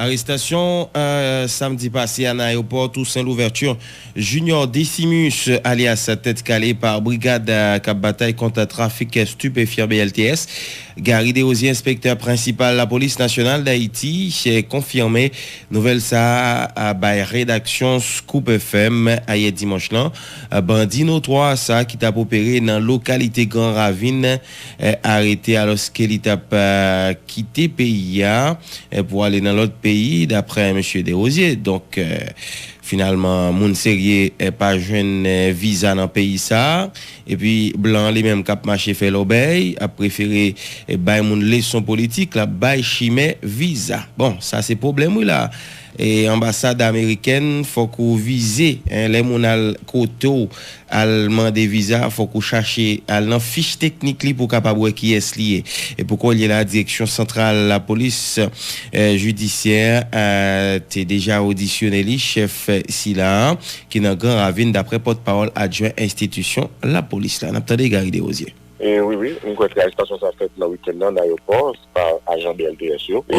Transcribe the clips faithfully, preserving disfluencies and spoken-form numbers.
Arestasyon, euh, samdi pase a nan ayewopò Toussaint Louverture. Junior Decimus, alyas Tèt Kale, pa brigad, euh, k ap batay kont trafik stipefyan, B L T S. Gary Desrosiers, enspektè prensipal Lapolis Nasyonal Dayiti, konfime nouvèl sa a bay redaksyon Scoop F M ayè dimanch lan. Bandi notwa sa ki t ap opere nan lokalite Gran Ravin, eh, arete alòske li t ap, eh, kite peyi a, eh, pou ale nan lòt peyi, daprè mesye Desrosiers. Donk, eh, finalman, moun serye, eh, pa jwenn, eh, viza nan peyi sa a. Epi blan li menm k ap mache fè lòbèy, ap prefere, eh, bay moun leson politik, l ap bay chimè viza. Bon, sa se pwoblèm wi la. E anbasad amerikèn, fòk ou vize, en, lè moun al kote w, al mande viza, fòk ou chache al nan fich teknik li pou w kapab wè kiyès li ye. E pou kounye a la, Direksyon Santral Lapolis, eh, Jidisyè, eh, te deja odisyone li, chèf, eh, sila a, ki nan Gran Ravin, daprè pòtpawòl adjwen enstitisyon lapolis la. N ap tande Gary Desrosiers. E wi, wi, m kwè ke arestasyon sa fèt nan wikenn nan, nan ayewopò, pa ajan B L T S yo. E,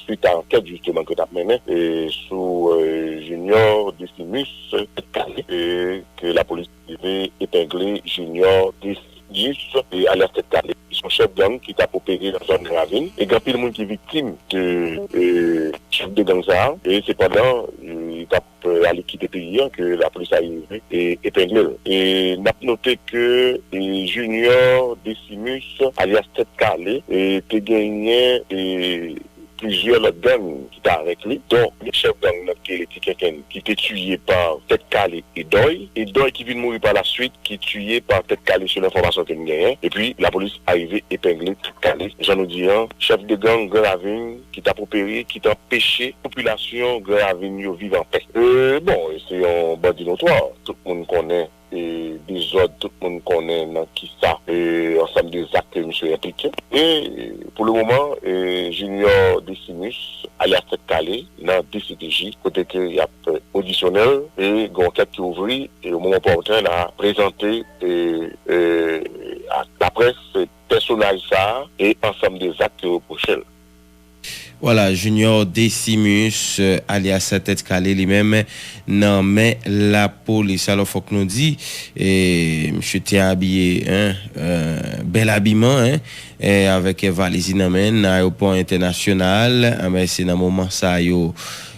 swit a ankèt, jisteman, ke t ap mennen, e, sou, e, Junior Decimus Tèt Kale, e, ke lapolis rive epengle Junior Decimus, e, alyas Tèt Kale, ki se yon chèf gang ki t ap opere nan zòn Ravin. E gen anpil moun ki viktim de, e, chèf de gang sa a. E sepandan, e, li t ap, e, ale kite peyi a, ke lapolis arive e epengle l. E n ap note ke, e, Junior Decimus, alyas Tèt Kale, e, te genyen, e, plizyè lòt gang ki t avèk li, donk yon chèf gang nan ki rele Ti Kenkenn, ki te tiye pa Tèt Kale e Dòy, e Dòy ki vin mouri pa la swit, ki tiye pa Tèt Kale, selon enfòmasyon ke n genyen. Epi lapolis arive epengle Tèt Kale. Jan nou di an, chèf de gang Gran Ravin ki t ap opere, ki t anpeche popilasyon Gran Ravin yo viv anpè. E, bon, se yon bandi notwa. Tout moun konnen e, dezòd, tout moun konnen nan kisa, e, ansanm de zak ke misye enplike. E, pou le moman, e, Junior Decimus, alyas Tèt Kale, nan D C P J, kote ke y ap, e, odisyone l, e, gen ankèt ki ouvri, e, o moman opòten, n a prezante, e, e, ak laprès, e, pèsonaj sa a, e ansanm de zak ke yo repwoche l. Vwala, Junior Decimus, eh, alyas Tèt Kale, li menm nan men lapolis. Alò, fòk nou di, eh, misye te abiye, en, eh, bèl abiman, en, eh, avèk valiz li nan men l, nan ayewopò entènasyonal, enben, se nan moman sa a yo,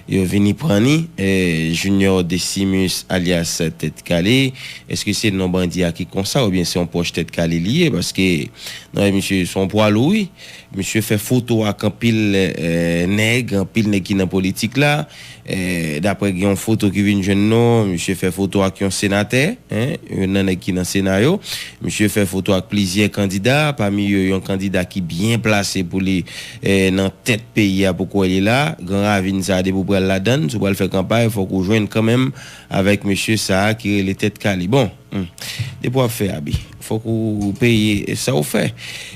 yo vini pran li, eh, Junior Decimus, alyas Tèt Kale. Èske se non bandi a ki konsa, oubyen se yon pwòch Tèt Kale li ye? Paske, non, misye se yon pwa lou, wi. Misye fè foto ak anpil, eh, nèg, anpil nèg ki nan politik la. Eh, daprè gen yon foto ki vin jwenn nou, misye fè foto ak yon senatè, en, youn nan nèg ki nan Sena yo. Misye fè foto ak plizyè kandida, pami yo yon kandida ki byen plase pou li, eh, nan tèt peyi a pou kwè li la. Gran Ravin sa a, depi w pral ladan l, si w pral fè kanpay, fòk ou jwenn kanmenm avèk mesye sa a ki rele Tèt Kale. Bon, hmm, depi w ap fè abi, fòk ou peye sa w fè.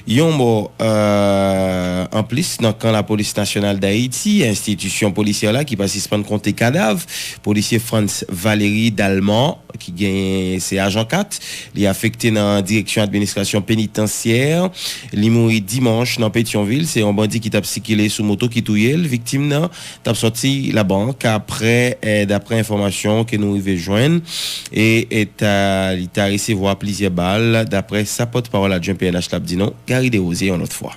Yon bò, euh, anplis, nan kan Lapolis Nasyonal Dayiti, enstitisyon polisyè la ki pa sispann konte kadav, polisye Frantz Valery Dalmor, ki genyen, se ajan kat, li afekte nan direksyon administrasyon penitansyè. Li mouri dimanch nan Petyonvil. Se yon bandi ki t ap sikile sou moto ki touye l. Viktim nan t ap sòti labank aprè, eh, daprè enfòmasyon ke nou rive jwenn. E, e ta, li ta resevwa plizyè bal, daprè sa pòtpawòl adjwen P N H la ap di nou, Gary Desrosiers, yon lòt fwa.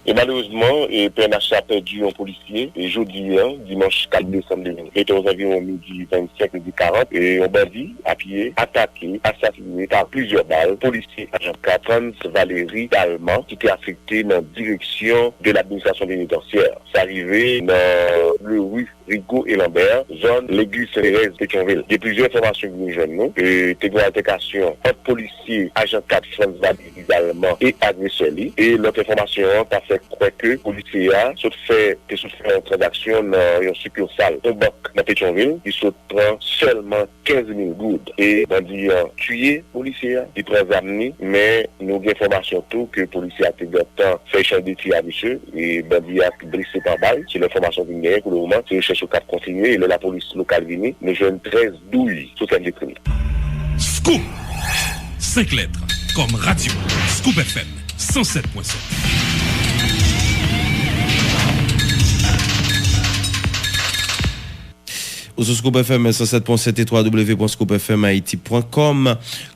E malerezman, e P N H la pèdi yon polisye, e jodi a, dimanch kat desanm de mil venntwa, anviwon midi vennsenk, midi karant, e yon bandi a pye atake, asasine pa plizyè bal, polisye ajan kat Frantz Valery Dalmor, ki te afekte nan direksyon de ladministrasyon penitansyè. Sa rive nan le rue Rigaud et Lambert, zòn Legliz Sent Terèz, Petyonvil. Gen plizyè enfòmasyon ki vin jwenn nou. E, te gen altèkasyon ant polisye ajan kat Frantz Valery Dalmor e agresè li. E lòt enfòmasyon an ta fè kwè ke polisye a sot fè, te sot fè yon tranzaksyon nan yon sikisal, yon bank nan Petyonvil. Li sot pran sèlman kenz mil goud. E bandi an tiye polisye a, li pran zam li, men nou gen enfòmasyon tou ke polisye a te gentan fè echanj de tir a misye, e bandi a blese pa bal. Se enfòmasyon ki n genyen pou le moman, se rechèch yo k ap kontinye, e lè lapolis lokal vini, nou jwenn trèz douy sou sèn de krim. Scoop! Senk lèt, kòm radyo, Scoop F M, san sèt pwen sèt. Ou sou Scoop F M san sèt pwen sèt e w w w pwen scoop f m haiti pwen com.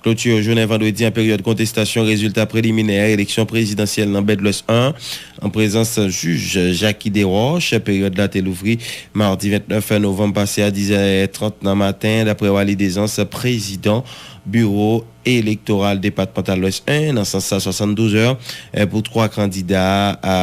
Kloti jounen vandredi an peryòd kontestasyon rezilta preliminè eleksyon prezidansyèl nan Bèdlwès en, an prezans jij Jacky Desroches. Peryòd la te louvri madi vennèf novanm pase a dizè trant nan maten, daprè Waly Dézance, prezidan biwo elektoral depatmantal Lwès en. Nan sans sa, swasanndouz è, eh, pou twa kandida a,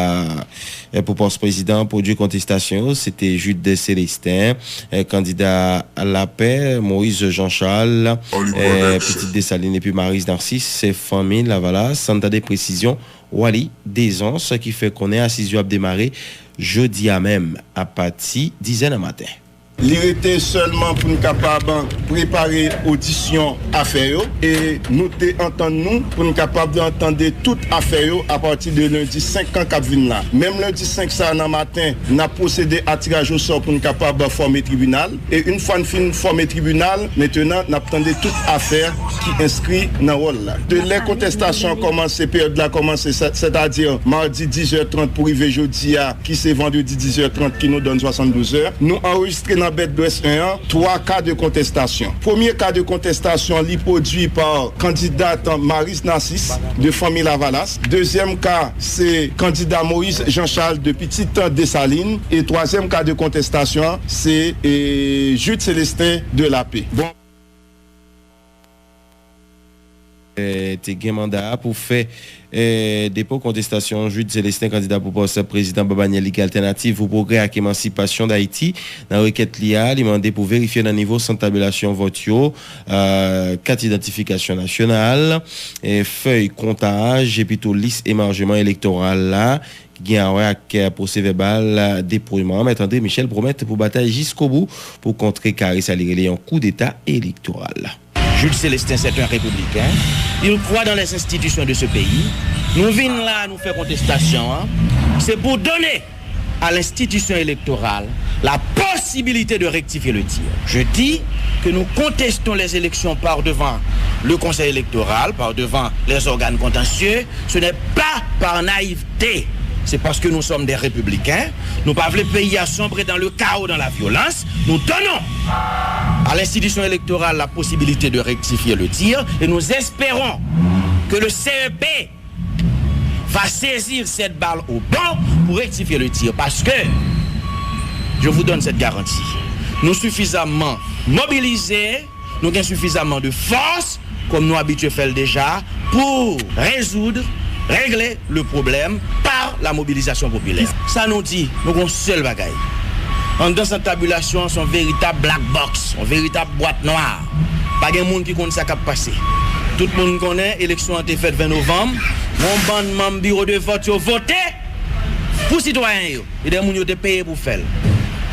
eh, pou pòs prezidan pwodui kontestasyon yo, se te Jude Célestin, eh, kandida Lapè, Moïse Jean Charles, eh, pitit Desalin, epi Maryse Narcisse, se fanmi Lavalas. Ann tande presizyon Waly Dézance ki fè konnen asiz yo ap demare jodi a menm apati dizè nan maten. Li rete sèlman pou n kapab prepare odisyon afè yo, e nou te antann nou pou n kapab tande tout afè yo apati de lendi senk k ap vin la. Menm lendi senk sa a nan maten, n ap pwosede a tiraj osò pou n kapab fòme tribinal. E yon fwa n fin fòme tribinal, mentenan n ap tande tout afè ki enskri nan wòl la. De lè kontestasyon an kòmanse, peryòd la kòmanse, sè- sètadi madi dizè trant pou rive jodi a, ki se vandredi dizè trant ki nou donn swasanndouz è. Nou anrejistre nan Bèdlwès en an twa ka de kontestasyon. Premye ka de kontestasyon, li pwodui pa kandida Maryse Narcisse de fanmi Lavalas. Dezyèm ka, se kandida Moïse Jean Charles de pitit Desalin. E twazyèm ka de kontestasyon, se, e, Jude Célestin de Lapè. Bon. Eh, te gen manda a pou fè, eh, depo kontestasyon Jude Célestin, kandida pou pòs prezidan ba bannyè Lig Altènativ pou Pwogrè ak Emansipasyon Dayiti. Nan rekèt li a, li mande pou verifye nan nivo sant tabilasyon vòt yo, eh, kat idantifikasyon nasyonal, eh, fèy kontaj, epi tou lis emarjeman elektoral la, ki gen a wè ak, eh, pwosevèbal, eh, depoyman. Mèt André Michel pwomèt pou batay jiskobou pou kontrekare sa li rele yon koudeta elektoral. Jude Célestin, c'est un républicain. Il croit dans les institutions de ce pays. Nou vin la, nou fè kontestasyon an. Se pou donnen à l'institution électorale la possibilité de rectifier le tir. Je dis que nous contestons les élections par devant le Conseil électoral, par devant les organes contentieux. Ce n'est pas par naïveté. C'est parce que nous sommes des républicains. Nou pa vle peyi a sombre dans le chaos, dans la violence. Nous donnons à l'institution électorale la possibilité de rectifier le tir et nous espérons que le C E P va saisir cette balle au bon pour rectifier le tir. Parce que, je vous donne cette garantie, nou sifizaman mobilize, nou gen sifizaman de fòs, kòm nou abitye fè l deja, pou rezoud, regle le problème par la mobilisation populaire. Sa nou di, nou gon sèl bagay. Anndan sant tabilasyon an, se yon veritab black box, yon veritab bwat nwa. Pa gen moun ki konn sa k ap pase. Tout moun konnen eleksyon an te fèt ven novanm, yon bann manm biwo de vòt yo vote pou sitwayen yo. E de moun yo te peye pou fè l.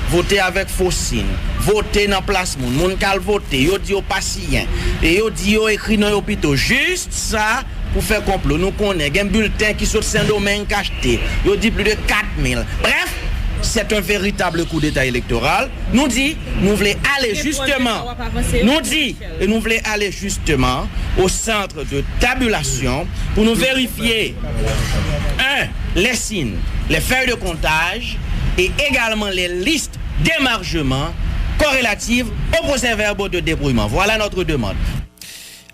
Vote avèk fo siy, vote nan plas moun, moun k al vote, yo di yo pa siyen, e yo di yo ekri non yo pito. Jis sa pou fè konplo. Nou konnen gen bilten ki sot Sendomeng k achte, yo di plis de kat mil. Bref, c'est un véritable coup d'État électoral. Nou di, nou vle ale jisteman, nou di, e nou vle ale jisteman au centre de tabulation pour nous vérifier, un, les signes, les feuilles de comptage et également les listes d'émargement corrélatives aux procès-verbaux de dépouillement. Voilà notre demande.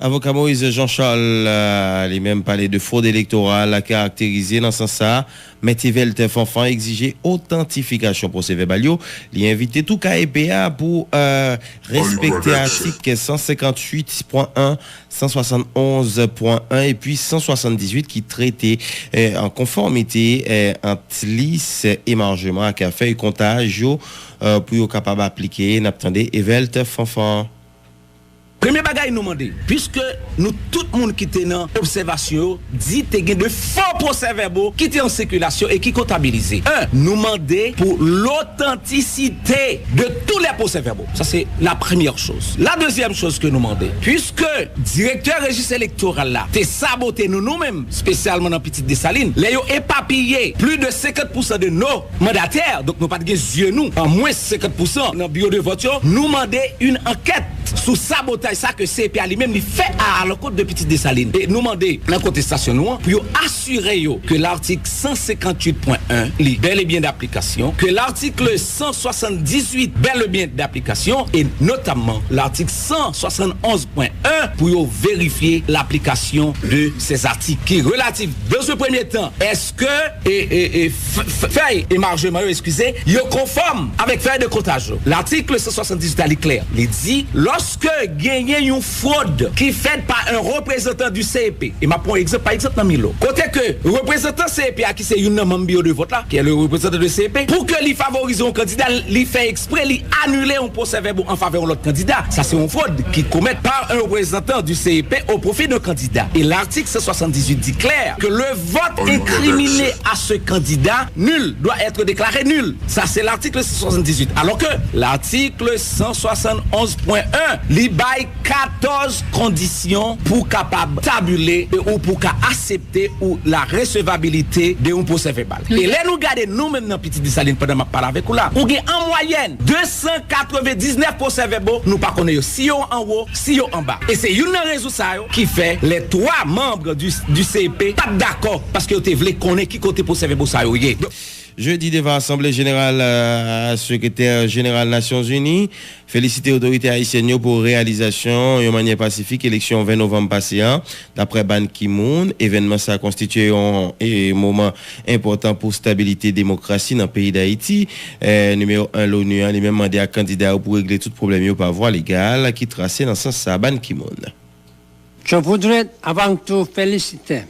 Avoka Moïse Jean Charles, euh, li menm pale de frod elektoral la karakterize nan sans sa. Mèt Yvelt Fanfan egzije otantifikasyon pwosevèbal yo. Li envite tou K E P a pou, euh, respekte atik san senkantuit pwen en, san swasannonz pwen en epi san swasanndizuit ki trete, eh, an konfòmite, eh, ant lis emarjeman ak fèy kontaj yo, eh, pou yo kapab aplike. N ap tande Evelt Fanfan. Premye bagay nou mande, piske nou tout moun ki te nan obsèvasyon yo di te gen de fo pwosèvèbo ki te an sikilasyon e ki kontabilize. En, nou mande pou lotantisite de tou lè pwosèvèbo. Sa se la premyè choz. La dezyèm choz ke nou mande, piske direktè rejis elektoral la te sabote nou, nou menm, espesyalman nan Pitit Desalin, lè yo epapiye plis de senkant pousan de nos mandataires, donk nou pa t gen zye nou, an mwens senkant pousan nan biwo de vòt yo, nou mande yon ankèt. sou sabotaj sa ke C E P a li menm li fè a lankont de Pitit Desalin. E nou mande nan kontestasyon nou an pou yo asire yo ke latik san senkanntuit pwen en li bèl e byen daplikasyon, ke latik san swasanndizuit bèl e byen daplikasyon, e notamman latik san swasannonz pwen en pou yo verifye laplikasyon de ces articles ki relatif, dans un premier temps, èske e, e, e, f- f- fèy emarjeman yo, eskize, yo konfòm avèk fèy de kontaj yo. Latik san swasanndizuit la, li klè. Li di, lòske genyen yon fwod ki fèt pa un reprezantan du C E P, e m ap pran yon egzanp, pa egzanp nan Milo, kote ke reprezantan C E P a, ki se youn nan manm biwo de vòt la, ki est le représentant de C E P, pou ke li favorize yon kandida, li fè eksprè, li anile yon pwosè vèbo an favè yon lòt kandida. Sa se yon fwod ki komèt pa un reprezantan du C E P au profit d'un candidat. E latik san swasanndizuit di klè ke le vote incriminé à ce candidat nul doit être déclaré nul. Sa se latik san swasanndizuit. Alò ke latik san swasannonz pwen en, li bay katòz kondisyon pou kapab tabile e ou pou ka aksepte ou la resevabilite de yon pwosè vèbal. E lè nou gade nou menm nan Pitit Desalin, pandan m ap pale avèk ou la, ou gen an mwayèn de san katrevendiznèf pwosè vèbo, nou pa konnen yo si yo anwo, si yo anba. E se youn nan rezon sa yo ki fè les trois membres du, du C E P pa t dakò, paske yo te vle konnen ki kote pwosè vèbo sa yo ye. Jedi devan Asanble Jeneral, euh, Sekretè Jeneral Nasyonzini felisite otorite ayisyèn yo pou reyalizasyon yon mannyè pasifik eleksyon ven novanm pase an. Daprè Ban Ki-moon, evènman sa a konstitye yon e, moman enpòtan pou stabilite demokrasi nan peyi Dayiti. E, nimewo en Loni an, li menm mande ak kandida yo pou regle tout pwoblèm yo pa vwa legal ki trase nan sans sa a. Ban Ki-moon. Je voudrais avant tout féliciter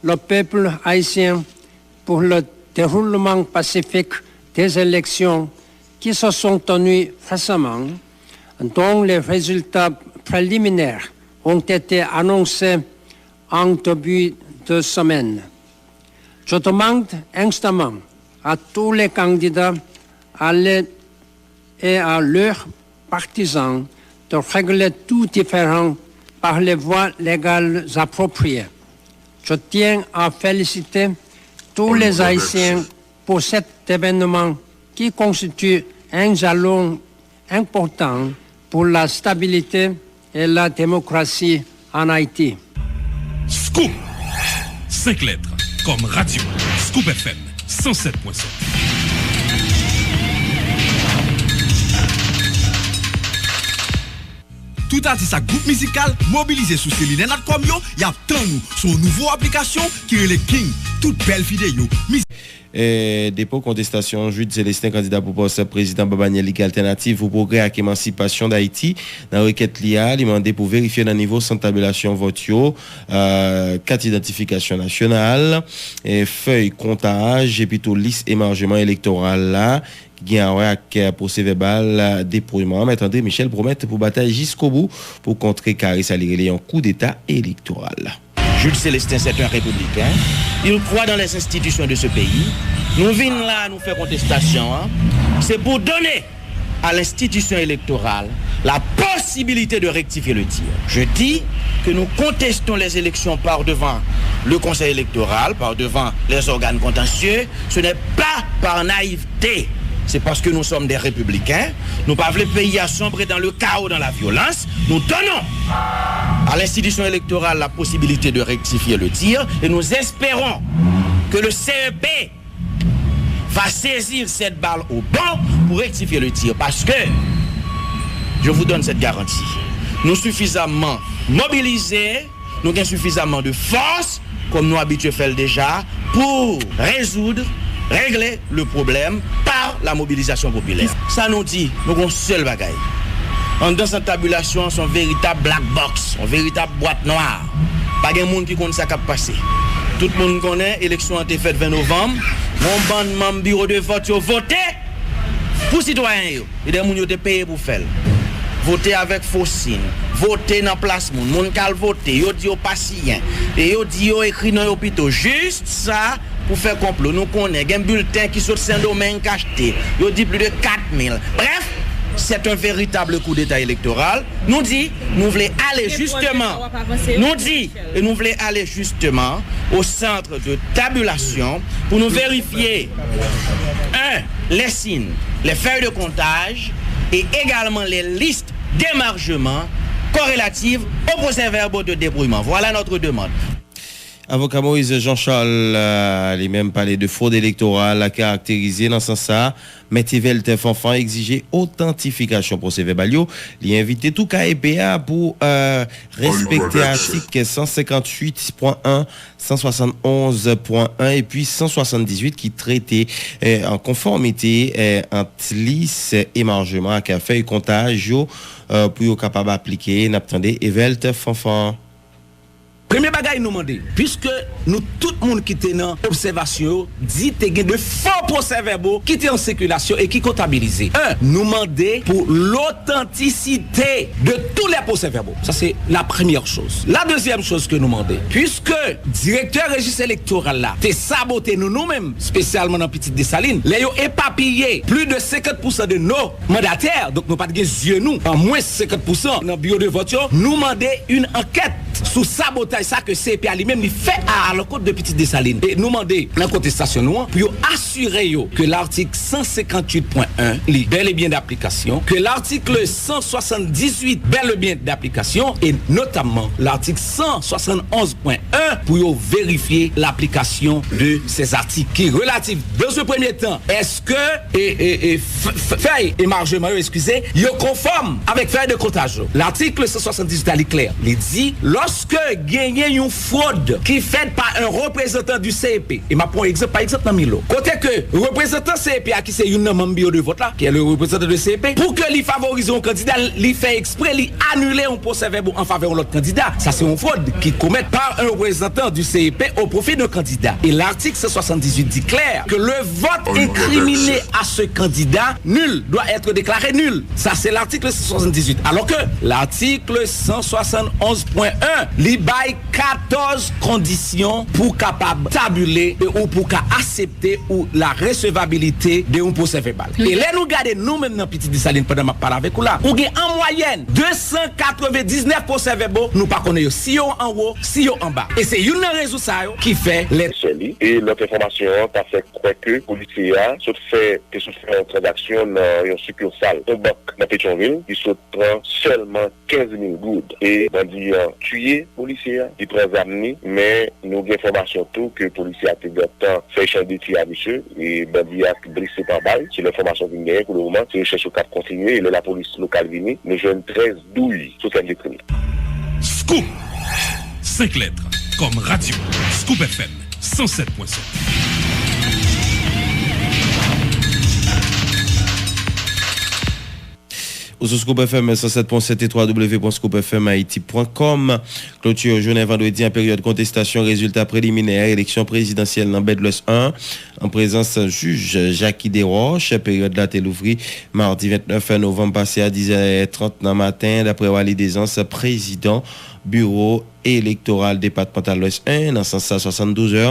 le peuple haïtien pour le déroulement pacifique des élections qui se sont tenues récemment, dont les résultats préliminaires ont été annoncés en début de semaine. Je demande instamment à tous les candidats à l'aide et à leurs partisans de régler tout différend par les voies légales appropriées. Je tiens à féliciter tous les Haïtiens pour cet événement qui constitue un jalon important pour la stabilité et la démocratie en Haïti. Scoop! Senk lèt, kòm radyo, Scoop F M san sèt pwen sèt. Tout atis ak gwoup mizikal mobilize sou selinè natcom yo, y ap tann ou sou yon nouvo aplikasyon ki rele King. Tout bèl videyo, mizik. E, depo kontestasyon Jude Célestin, kandida pou pòs prezidan ba bannyè Lig Altènativ pou Pwogrè ak Emansipasyon Dayiti, nan rekèt li a, li mande pou verifye nan nivo sant tabilasyon vòt yo, e, kat idantifikasyon nasyonal, e, fèy kontaj, epi tou lis emarjeman elektoral la, ki gen a wè ak, e, pwosevèbal depoyman an. Mèt André Michel pwomèt pou batay jiskobou pou kontrekare sa li rele yon koudeta elektoral. Jude Célestin, c'est un républicain. Il croit dans les institutions de ce pays. Nou vin la, nou fè kontestasyon an. Se pou donner à l'institution électorale la possibilité de rectifier le tir. Je dis que nous contestons les élections par devant le Conseil électoral, par devant les organes contentieux. Ce n'est pas par naïveté. C'est parce que nous sommes des républicains. Nou pa vle peyi a sombre dans le chaos, dans la violence. Nous donnons à l'institution électorale la possibilité de rectifier le tir et nous espérons que le C E P va saisir cette balle au bond pour rectifier le tir. Parce que, je vous donne cette garantie, nou sufizamman mobilize, nou gen sufizamman de fòs, kòm nou abitye fè l deja, pou rezoud, regle le problème par la mobilisation populaire. Sa nou di, nou gen yon sèl bagay. Anndan sant tabilasyon an, se yon veritab black box, yon veritab bwat nwa. Pa gen moun ki konn sa k ap pase. Tout moun konnen eleksyon an te fèt ven novanm. Yon bann manm biwo de vòt yo vote pou sitwayen yo. E de moun yo te peye pou fè l. Vote avèk fo sin. Vote nan plas moun. Moun k al vote, yo di yo pa siyen. E yo di yo ekri non yo pito. Jis sa pou fè konplo. Nou konnen gen bilten ki sot Sendomeng k achte. Yo di plis de kat mil. Bref, c'est un véritable coup d'État électoral. Nou di, nou vle ale jisteman. Nou di, e nou vle ale jisteman au centre de tabulation pou nou verifye, un, les signes, les feuilles de comptage et également les listes d'émargement corrélative aux procès-verbaux de dépouillement. Voilà notre demande. Avoka Moïse Jean-Charles, euh, li menm pale de frod elektoral, karakterize nan sans sa. Mèt Evelt Fanfan egzije otantifikasyon pwosè vèbal yo. Li envite tou K E P a pou, euh, respekte atik san senkantuit pwen en, san swasannonz pwen en epi san swasanndizuit ki trete, eh, an konfòmite, eh, ant lis emarjeman ak fèy kontaj yo, eh, pou yo kapab aplike. N ap tande Evelt Fanfan. Premye bagay nou mande, piske nou tout moun ki te nan obsèvasyon yo di te gen de fo pwosè vèbo ki te an sikilasyon e ki kontabilize. En, nou mande pou lotantisite de tous les procès-verbaux. Ça, c'est la première chose. La deuxième chose que nous demandons, puisque direktè rejis elektoral la te sabote nou, nou menm, espesyalman nan Pitit Desalin, lè yo epapiye plus de cinquante pour cent de nos mandataires, donk nou pa t gen zye nou, an mwens senkann pousan nan biwo de vòt yo, nou mande yon ankèt sou sabotaj sa ke C E P a li menm li fè a alankont de Pitit Desalin. E nou mande nan kontestasyon nou an pou yo asire yo ke latik san senkantuit pwen en li bèl e byen daplikasyon, ke latik san swasanndizuit bèl e byen daplikasyon, e notamman latik san swasannonz pwen en pou yo verifye laplikasyon de ces articles ki relatif, dans un premier temps, èske e, e, e, f- f- fèy emarjeman yo, eskize, yo konfòm avèk fèy de kontaj yo. Latik san swasanndizuit a li klè. Li di, lòske genyen yon frod ki fèt pa yon reprezantan di C E P, e m ap pran yon egzanp, pa egzanp nan Milo, kote ke reprezantan C E P a ki se youn nan manm biwo de vòt la, ki e le reprezantan de C E P, pou ke li favorize yon kandida, li fè ekspre, li anile yon pwosè vèbo an favè yon lòt kandida. Sa se yon frod ki komèt pa yon reprezantan di C E P au profit d'un candidat. E latik san swasanndizuit di klè ke le vote incriminé à ce candidat nul doit être déclaré nul. Sa se latik san swasanndizuit. Alò ke latik san swasannonz pwen en, li bay katòz kondisyon pou kapab tabile e ou pou ka aksepte ou la resevabilite de yon pwosè vèbal. E lè nou gade nou menm nan Pitit Desalin pandan m ap pale avèk ou la, ou gen an mwayèn de san katrevendiznèf pwosè vèbo, nou pa konnen yo si yo anwo, si yo anba. E se youn nan rezon sa yo ki fè lè sè li. E lòt enfòmasyon an ta fè kwè ke polisye a sot fè, te sot fè yon tranzaksyon nan yon sikisal, yon bank nan Petyonvil, li sot pran sèlman kenz mil goud. E bandi an tiye polisye a, li pran zam li, men nou gen enfòmasyon tou ke polisye a te gentan fè echanj de tir a misye, e bandi a blese pa bal. Se enfòmasyon ki n genyen pou le moman, se rechèch yo k ap kontinye, e lè lapolis lokal vini, nou jwenn trèz douy sou sèn de krim nan. Scoop! Senk lèt, kòm radyo. Scoop F M, san sèt pwen sèt. Ou sou Scoop F M san sèt pwen sèt e twa W pwen scoop F M Haiti pwen com. Kloti jounen vandredi an peryòd kontestasyon rezilta preliminè eleksyon prezidansyèl nan Bèdlwès en, an prezans jij Jacky Desroches. Peryòd la te louvri madi vennèf novanm pase a dizè trant nan maten, daprè Waly Dezans, prezidan biwo elektoral depatmantal Lwès en. Nan sans sa, swasanndouz è,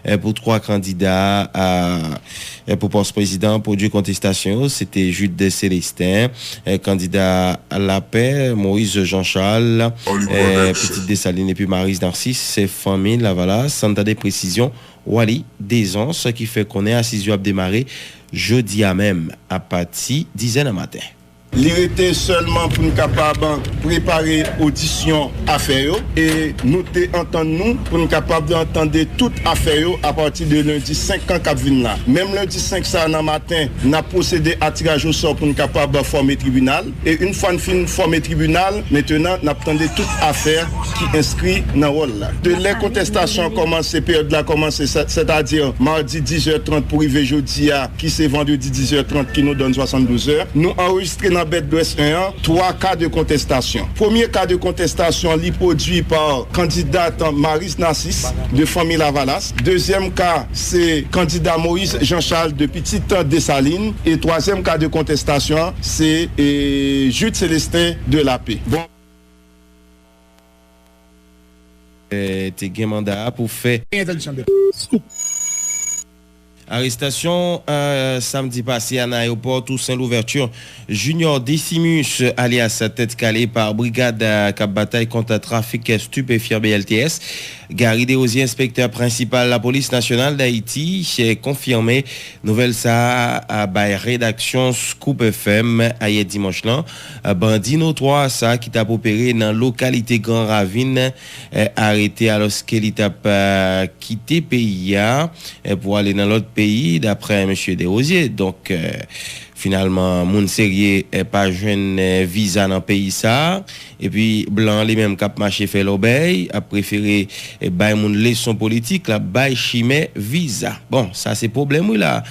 eh, pou twa kandida a, eh, pou pòs prezidan pwodui kontestasyon yo, se te Jude Célestin, eh, kandida Lapè, Moïse Jean Charles, eh, Pitit Desalin, epi Maryse Narcisse, se fanmi Lavalas. Ann tande presizyon Waly Dezans ki fè konnen asiz yo ap demare jodi a menm apati dizè nan maten. Li rete sèlman pou n kapab prepare odisyon afè yo, e nou te antann nou pou n kapab tande tout afè yo apati de lendi senk k ap vin la. Menm lendi senk sa a nan maten, n ap pwosede a tiraj osò pou n kapab fòme tribinal, e yon fwa n fin fòme tribinal, mentenan n ap tande tout afè ki enskri nan wòl la. De lè kontestasyon an kòmanse, peryòd la kòmanse, sè- sètadi madi dizè trant pou rive jodi a, ki se vandredi dizè trant ki nou donn swasanndouz è. Nou anrejistre nan Bèdlwès en an twa ka de kontestasyon. Premye ka de kontestasyon, li pwodui pa kandida Maryse Narcisse de fanmi Lavalas. Dezyèm ka, se kandida Moïse Jean Charles de Pitit Desalin. E twazyèm ka de kontestasyon, se, e, Jude Célestin de Lapè. Bon. Eh, te gen manda a pou fè. Scoop. Arestasyon, eh, samdi pase a nan ayewopò Toussaint Louverture, Junior Decimus, alyas Tèt Kale, pa brigad, eh, k ap batay kont trafik estipefyan, B L T S. Gary Desrosiers, enspektè prensipal Lapolis Nasyonal Dayiti, eh, konfime nouvèl sa a bay redaksyon Scoop F M ayè dimanch lan. Eh, bandi notwa sa a ki t ap opere nan lokalite Gran Ravin, eh, arete alòske li t ap, eh, kite peyi a, eh, pou ale nan lòt peyi, daprè mesye Desrosiers. Donk, eh, finalman, moun serye, eh, pa jwenn, eh, viza nan peyi sa a. Epi, blan li menm k ap mache fè lòbèy, ap prefere, eh, bay moun leson politik, l ap bay chimè viza. Bon, sa se pwoblèm wi la.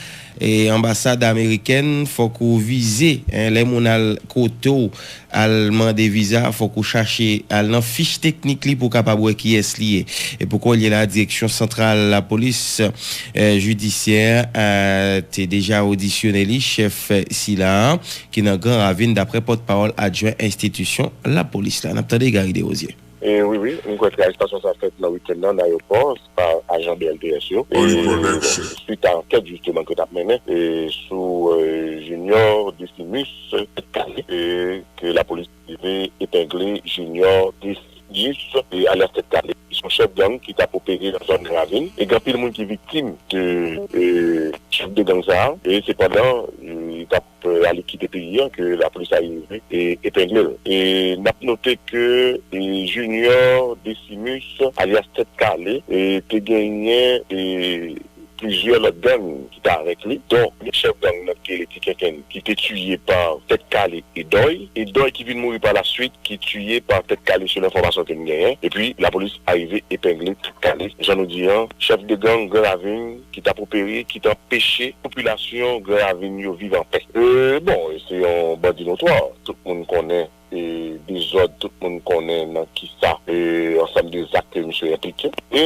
E anbasad amerikèn, fòk ou vize, en, lè moun al kote w, al mande viza, fòk ou chache al nan fich teknik li pou w kapab wè kiyès li ye. E pou kounye la, Direksyon Santral Lapolis, eh, Jidisyè, eh, te deja odisyone li, chèf sila a, ki nan Gran Ravin, daprè pòtpawòl adjwen enstitisyon lapolis la. N ap tande Gary Desrosiers. E wi, wi, m kwè ke arestasyon sa fèt nan wikenn nan, nan ayewopò, pa ajan B L T S yo. E, bon, swit a ankèt, jisteman, ke t ap mennen, e, sou, eh, Junior Decimus, Tèt Kale, e, ke lapolis rive epengle Junior Decimus, e, alyas Tèt Kale, ki se yon chèf gang ki t ap opere nan zòn Ravin. E gen anpil moun ki viktim de, e, chèf de gang sa a. E sepandan, e, li t ap, e, ale kite peyi a, ke lapolis arive e epengle l. E n ap note ke, e, Junior Decimus, alyas Tèt Kale, e, te genyen, e, plizyè lòt gang ki t avèk li, don yon chèf gang nan ki rele Ti Kenkenn, ki te tiye pa Tèt Kale e Dòy, e Dòy ki vin mouri pa laswit, ki tiye pa Tèt Kale, selon enfòmasyon ke n genyen. Epi, lapolis arive epengle Tèt Kale. Jan nou di an, chèf de gang Gran Ravin ki t ap opere, ki t anpeche popilasyon Gran Ravin yo viv anpè. E, bon, se yon bandi notwa. Tout moun konnen, e, dezòd, tout moun konnen nan kisa, e, ansanm de zak ke misye enplike. E,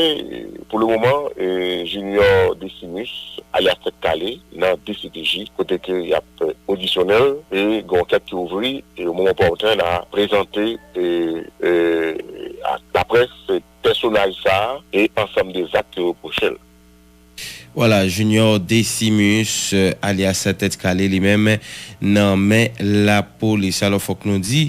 pou le moman, e, Junior Decimus, alyas Tèt Kale, nan D C P J, kote ke y ap, e, odisyone l, e gen ankèt ki ouvri, e o moman opòten, n a prezante, e, e, ak laprès, e, pèsonaj sa a, e ansanm de zak ke repwoche l. Vwala, Junior Decimus, eh, alyas Tèt Kale, li menm nan men lapolis. Alò, fòk nou di,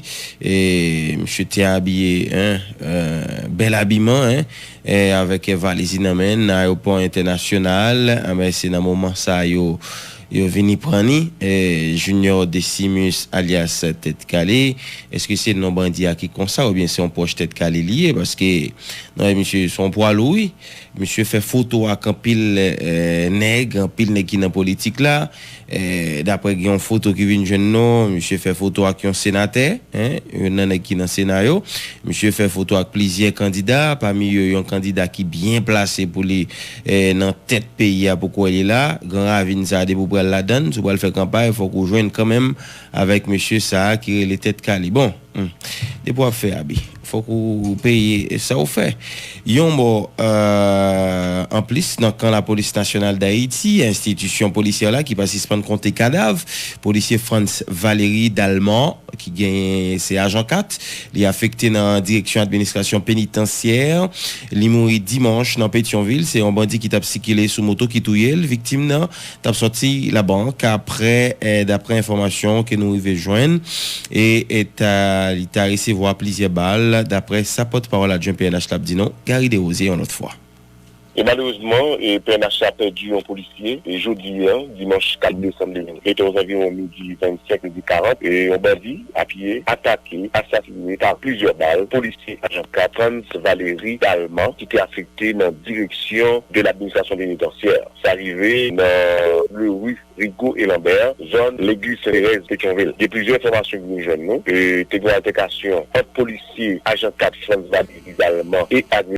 eh, misye te abiye, en, eh, bèl abiman, en, eh, avèk valiz li nan men l, nan ayewopò entènasyonal. Enben, se nan moman sa a yo, yo vini pran li. Eh, Junior Decimus, alyas Tèt Kale. Èske se non bandi a ki konsa, oubyen se yon pwòch Tèt Kale li ye? Paske, non, misye se yon pwa lou, wi. Misye fè foto ak anpil, eh, nèg, anpil nèg ki nan politik la. Eh, daprè gen yon foto ki vin jwenn nou, misye fè foto ak yon senatè, en, youn nan nèg ki nan Sena yo. Misye fè foto ak plizyè kandida, pami yo yon kandida ki byen plase pou li, eh, nan tèt peyi a pou kwè li la. Gran Ravin sa a, depi w pral ladan l, si w pral fè kanpay, fòk ou jwenn kanmenm avèk mesye sa a ki rele Tèt Kale. Bon, Hmm. Depi w ap fè abi, fòk ou peye sa w fè. Yon mò, eh, anplis nan kan Lapolis Nasyonal Dayiti, enstitisyon polisyè la ki pa sispann konte kadav, polisye Frantz Valery Dalmor, ki genyen se ajan kat, li afekte nan direksyon administrasyon penitansyè. Li mouri dimanch nan Petyonvil. Se yon bandi ki t ap sikile sou moto ki touye l. Viktim nan t ap sòti labank apre, eh, daprè enfòmasyon ke nou rive jwenn. E, e ta, li ta resevwa plizyè bal, daprè sa pòtpawòl adjwen P N H la ap di nou, Gary Desrosiers, yon lòt fwa. E malerezman, e P N H la pèdi yon polisye, e jodi a, dimanch kat desanm de mil katòz, anviwon midi vennsenk, midi karant, e yon bandi a pye atake, asasine pa plizyè bal, polisye ajan kat Frantz Valery Dalmor, ki te afekte nan direksyon de ladministrasyon penitansyè. Sa rive nan le rue Rigaud et Lambert, zòn Legliz Sent Terèz, Petyonvil. Gen plizyè enfòmasyon ki vin jwenn nou. E, te gen altèkasyon ant polisye ajan kat Frantz Valery Dalmor e